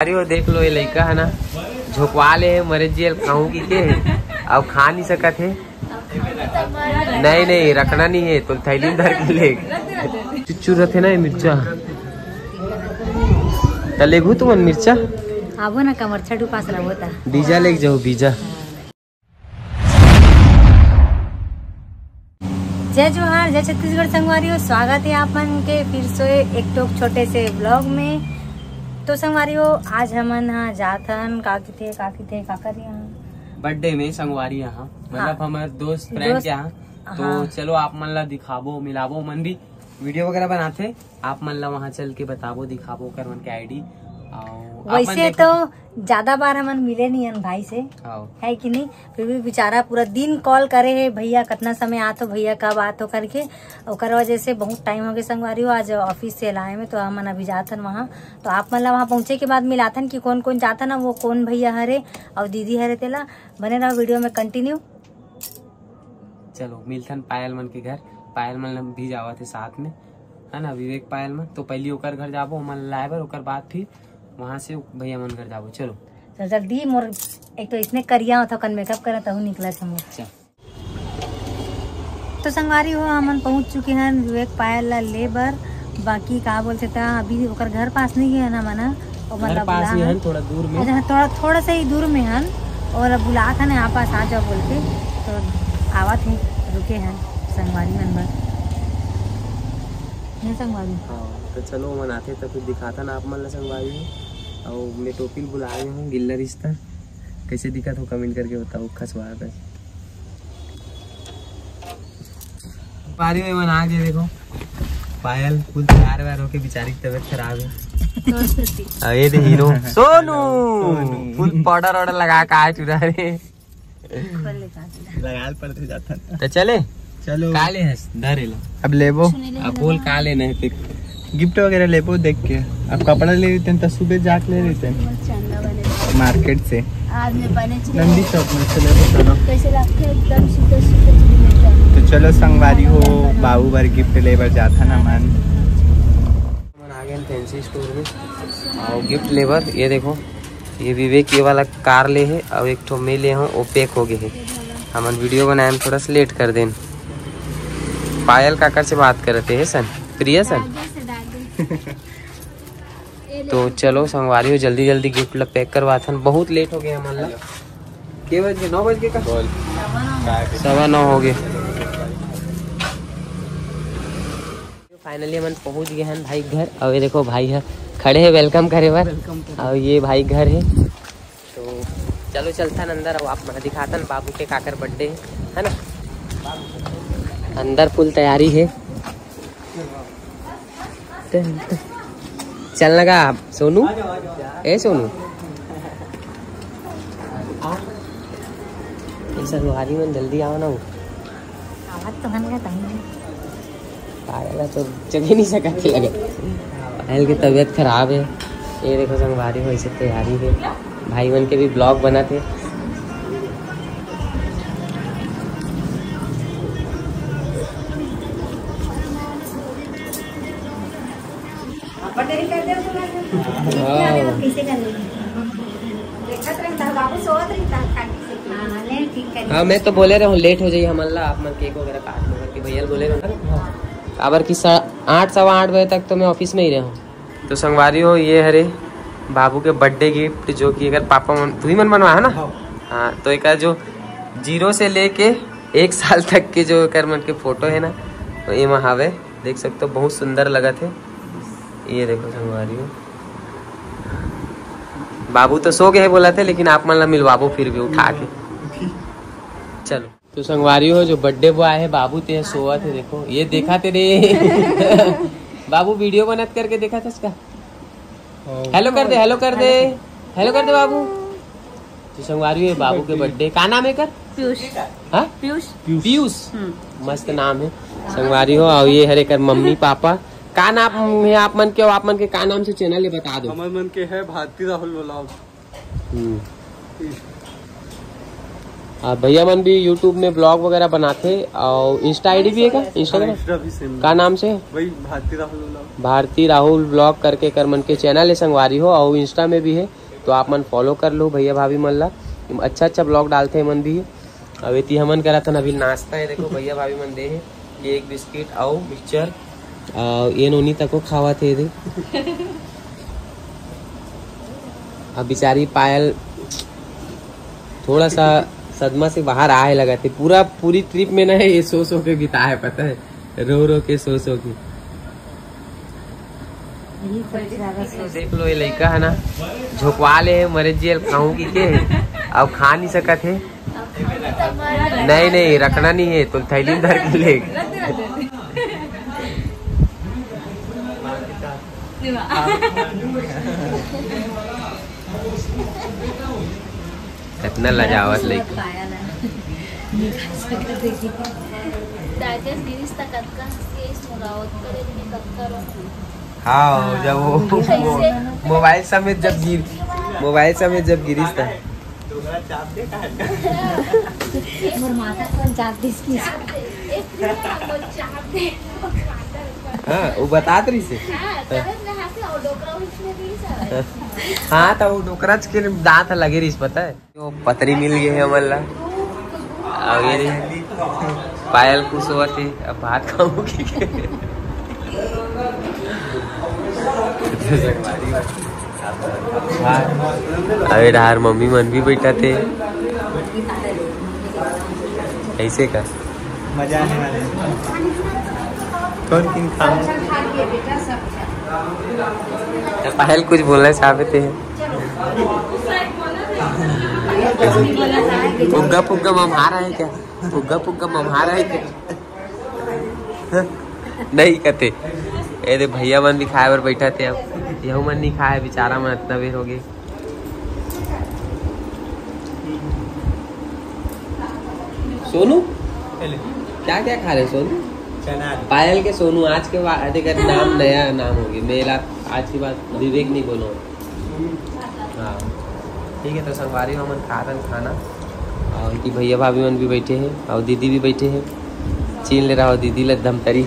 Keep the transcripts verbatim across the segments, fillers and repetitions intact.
अरे वो देख लो, ये लइका है ना, झोंकवा ले हे, मरे जियल खाऊं की के हे, अब खा नहीं सकत हे। नहीं नहीं, रखना नहीं है तो थैली में धर के ले। चुच्चू रथे ना ये मिर्चा। त लेगू तुमन मिर्चा? आबो ना, कमरछठ उपास रहो ता। बीजा लेके जाओ, बीजा। जय जोहार, जय छत्तीसगढ़ संगवारी हो, स्वागत है आप मन के फिर से एक ठो छोटे से ब्लॉग में। तो संगवारी हो, आज हमन हा जाथन, का किथे, का किथे, का कर यहाँ? बर्थडे में संगवारी यहाँ, मतलब हाँ। हमारे दोस्त फ्रेंड दोस्त, यहाँ। तो हाँ। चलो आप मन ला दिखाबो, मिलाबो मन भी वीडियो वगैरह बनाथे, आप मन ला वहाँ चल के बताबो, दिखाबो ओकर मन के आईडी। और आप मन वैसे देखो तो ज्यादा बार हमन मिले नहीं हन भाई से, हाँ। है कि नहीं? फिर भी बेचारा पूरा दिन कॉल करे हे, "भैया कितना समय आत हो, भैया कब आत हो?" करके। ओकर वजह से बहुत टाइम हो गए संगवारी हो, आज ऑफिस से लाए में तो हमन अभी जाथन वहाँ। तो आप मन ला वहाँ पहुँचे के बाद मिलाथन कि कौन कौन जाथन, वो कौन भैया हरे और दीदी हरे, तेला बने रहो वीडियो में कंटिन्यू। चलो मिलथन पायल मन के घर, पायल मन भी जावत हे साथ में, है ना विवेक पायल मन। तो पहली ओकर घर जाबो ओमन लाए बर, ओकर बाद फिर वहाँ से भैया मन घर जाबो। चलो। चल जल्दी मोर, एक तो इतने करिया होता कन मेकअप करत हूँ निकलत हूँ। चल। तो संगवारी हो, हमन पहुँच चुके हैं विवेक पायल ला ले बर। बाकी का बोलते था, अभी ओकर घर पास नहीं गए ना मना, ओमन घर ला पास ही बुलाना। हन, थोड़ा दूर में। अच्छा, थोड़ा, थोड़ा सा ही दूर में हन, और अब बुलात हन यहाँ पास आ जाओ बोल के, तो आवत है, रुके हैं संगवारी मन बर। नहीं संगवारी। हाँ, तो चलो, ओमन आथे तो फिर दिखाता ना आप मन ला संगवारी हो। और मैं टोपी ल बुलाए हूँ, गिल्ला रिश्ता कैसे दिखत हो, कमेंट करके बताओ, खसवा कर। पारी में मन आ गए, देखो पायल फुल तैयार वैयार होके, बेचारी की तबीयत खराब है। नमस्ते। अब ये दे हीरो सोनू, सोनू। फुल पाउडर वाउडर लगा के आए चुरा रे। खोल ले कहाँ से? लगा पड़ते जाता। तो चले? चलो। का ले हस? धर ले। अब लेबो। अब बोल का लेना है तेरे? गिफ्ट वगैरह लेबो देख के। अब कपड़ा ले लेते हैं तो सुबह जाके ले लेते हैं चंदा बने। मार्केट से। आज मैं बने चले। नंदी शॉप में से लेबो, चलो। कैसे लगते हैं? एकदम सूते सूते चुनी मिलता है। तो चलो संगवारी हो, बाबू बर गिफ्ट ले बर जाता ना मन। मन आ गए फैंसी स्टोर में और गिफ्ट ले बर। ये देखो, ये विवेक ये वाला कार ले है और एक ठो मैं ले हूँ, वो पैक हो गए है। हमन वीडियो बनाए में थोड़ा सा लेट कर देन। पायल काकर से बात करते हैं सन, प्रिया सन। तो चलो संगवारी हो, जल्दी जल्दी गिफ्ट ला पैक करवाथन, बहुत लेट हो गया हमन ला। के बज के? नौ बज के का? सवा नौ हो गए। फाइनली हमन पहुंच गए हैं भाई घर। और ये देखो भाई है खड़े हैं वेलकम करे बर। और ये भाई घर है। तो चलो चलथन अंदर, अब आप मन दिखाथन बाबू के काकर बर्थडे है, है ना। अंदर फुल तैयारी है। चल लगा सोनू, ए सोनू। संगवारी मन जल्दी आओ ना। आवाज तो हन का तंग। पायल तो चल ही नहीं सकत लगे। पायल की तबीयत खराब है। ये देखो संगवारी हो, ऐसे तैयारी है। भाई मन के भी ब्लॉग बनाते। हाँ, मैं तो बोले रहे हूँ लेट हो जाइए हमन ला, आप मन केक वगैरह काट लो करके भैया बोले रहे हूँ। काबर कि सा-, आठ, सवा आठ बजे तक तो मैं ऑफिस में ही रहे हूँ। तो संगवारी हो, ये हरे बाबू के बर्थडे गिफ्ट, जो कि एकर पापा मन, तुही मन बनवा है ना? हाँ। हाँ, तो एकर जो जीरो से लेके एक साल तक के जो एकर मन के फोटो है ना, तो एमा हावे, देख सकते हो, बहुत सुंदर लगत है। ये देखो संगवारी हो, बाबू तो सो गए बोला थे, लेकिन आप मन ला मिलवाबो फिर भी उठा के। चलो। तो संगवारी हो, जो बर्थडे बॉय है बाबू, ते सोवत है, देखो ये देखा तेरे। बाबू वीडियो बनत करके देखा था इसका। हेलो कर दे, हेलो कर दे, हेलो कर दे बाबू। तो संगवारी हो, बाबू के बर्थडे, का नाम है कर? पीयूष। हाँ? पीयूष। पीयूष। हम्म। मस्त नाम है। संगवारी हो, और ये हरे कर मम्मी पापा। का नाम है आप मन के, आप मन के का नाम से चैनल है बता दो। हमर मन के है भारती राहुल व्लॉग। हम्म। आ, भैया मन भी YouTube में vlog वगैरह बनाथे, और Insta ID भी है का? Instagram? Insta भी same। का नाम से? वही भारती राहुल vlog। भारती राहुल vlog करके कर मन के channel है संगवारी हो, और Insta में भी है, तो आप मन follow कर लो भैया भाभी मन ला। अच्छा अच्छा vlog डालथे मन भी। अब एती हमन करत हन अभी नाश्ता, ये देखो भैया भाभी मन दे हे cake, biscuit और mixture, और ये नोनी तको खावत हे दे। अब बेचारी पायल थोड़ा सा सदमा से बाहर आए लगा थे। पूरा, पूरी trip में ना ये सो सो के बिताए, पता है, रो रो के, सो सो के। यही सबसे ज्यादा सोच। देख लो, ये लइका है ना, झोंकवा ले हे, मरे जेल खाऊं की के, अब खा नहीं सकत है। नहीं नहीं, रखना नहीं है तो थैली में धर के ले। कितना लजावत लइका। Digest गिरिस त कतका हंसी आइस मोला, ओतका देर में कतका रोना। हाँ, जब वो, वो मोबाइल समेत जब गिर, मोबाइल समेत जब गिरिस था। मोर माता कौन चाप दिस की? हाँ, वो बतात रही से। हाँ, तो वो डोकरा के दांत लगे रहिस, पता है। तो पतरी मिल गई है हमन ला। अउ ये रे, पायल खुश होवत हे, अब भात खाऊं की। अबे डहार मम्मी मन भी बैठा थे, ऐसे का? मजा आने वाला है। कौन किन खाऊं? तो पायल कुछ बोलना चाहते हैं? फुग्गा फुग्गा मम्हारा है क्या? फुग्गा फुग्गा मम्हारा है क्या? नहीं कहते। ए दे भैया मन भी खाए बर बैठा थे, अब यहू मन नहीं खाए, बेचारा मन इतना बेर हो गए। सोनू, क्या क्या खा रहे सोनू? चना। पायल के सोनू आज के बाद, अगर नाम नया नाम होगी, मेरा आज के बाद विवेक नहीं बोलो। हाँ, ठीक है, तो संगवारी हो, हमन खातन खाना, और इनकी भैया भाभी मन भी बैठे हैं, और दीदी भी बैठे हैं। चीन ले रहा हो दीदी ला धमतरी।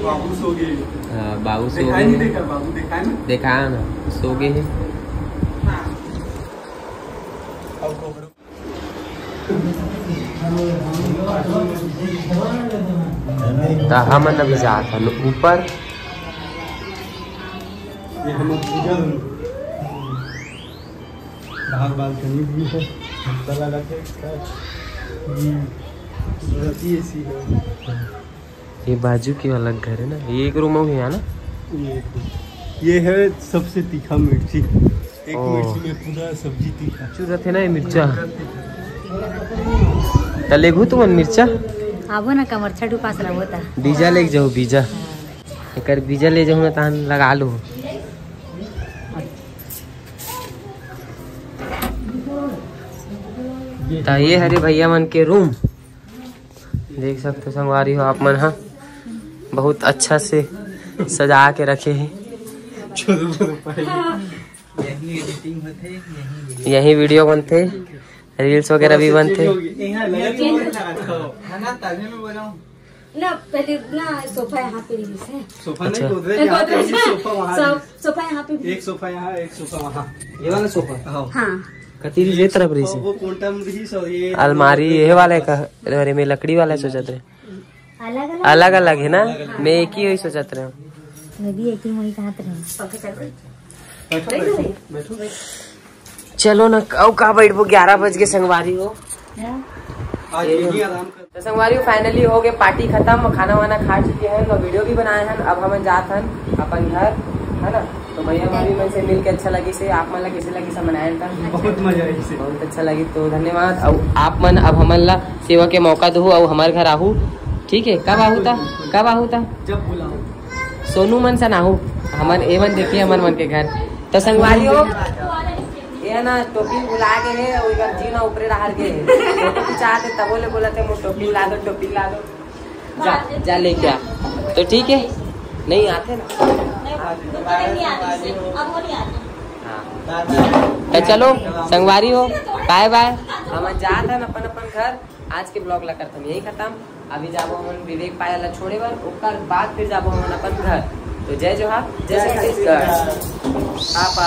बाबू सो गए। हाँ, बाबू सो गए। देखा ना, सो गए हैं। त हमन अभी जात हन ऊपर। ये हमर पूजा रूम। बाहर बालकनी भी है, झंडा लगा के इसका। हम्म, कुदरती एसी है। ये बाजू के वाला घर है ना, ये एक रूम भी है ना? ये एक रूम। ये है सबसे तीखा मिर्ची। एक ओह। मिर्ची में पूरा सब्जी तीखा। चुरत है ना ये मिर्चा। त लेगू तुमन मिर्चा? आबो ना, कमरछा डुकास रहो ता। बीजा लेके जाओ, बीजा। एकर बीजा ले जाओ ना, तहन लगा लो। त ये हरे भैया मन के रूम। देख सकते हो संगवारी हो आप मन हा, बहुत अच्छा से सजा के रखे हैं। यही एडिटिंग होथे, यही वीडियो बनथे, रील्स वगैरह भी बनथे। ना, पहले ना सोफा यहाँ पे रहिस हे। सोफा नहीं, अच्छा। गोदरेज यहाँ पे, गोदरेज, सोफा वहाँ। सोफा यहाँ पे भी। एक सोफा यहाँ, एक सोफा वहाँ। ये वाला सोफा? हाँ। हाँ। कती रहिस, ये तरफ रहिस हे। वो कोंटा में रहिस और ये अलमारी ये वाला का, अरे, मैं लकड़ी वाला सोचत रहे। अलग अलग। अलग अलग है ना? मैं एक ही वही सोचत रहे हूँ। मैं भी एक ही वही कहत रहे हूँ। बैठो, बैठो, बैठो। चलो ना, अउ का बैठबो, ग्यारह बज के संगवारी हो। हाँ। आज यही आराम कर। तो संगवारी हो, finally हो गए पार्टी खत्म, खाना वाना खा चुके हैं, तो वीडियो भी बनाए हैं। अब हम जात हन अपन घर, है ना? तो भैया भाभी मन से मिल के अच्छा लगी से, आप मन ला कैसे लगी सब मनाए था? बहुत मजा आई से। बहुत अच्छा लगी, तो धन्यवाद। और आप मन अब हमन ला सेवा के मौका दहू और हमारे घर आहू, ठीक है? कब आहू ता? कब आहू ता? जब बुलाओ। सोनू मन से ना आहू, हमन एवन देखिए हमन मन के घर। तो संगवारी हो, ये ना टोपी भुला के है, वो इधर जीना ऊपरे डहार के है। फोटो खिंचाते तबो ले बोलते, "मो टोपी ला दो, टोपी ला दो।" जा, जा लेके आ। तो ठीक है, नहीं आते ना। हाँ। तो चलो, संगवारी हो, बाय बाय, हम जात हन अपन अपन घर। आज के ब्लॉग ला करथन यही खत्म। अभी जाबो हमन विवेक पायल ला छोड़े बर, ओकर बाद फिर जाबो हमन अपन घर। तो जय जोहार, जय छत्तीसगढ़। पापा।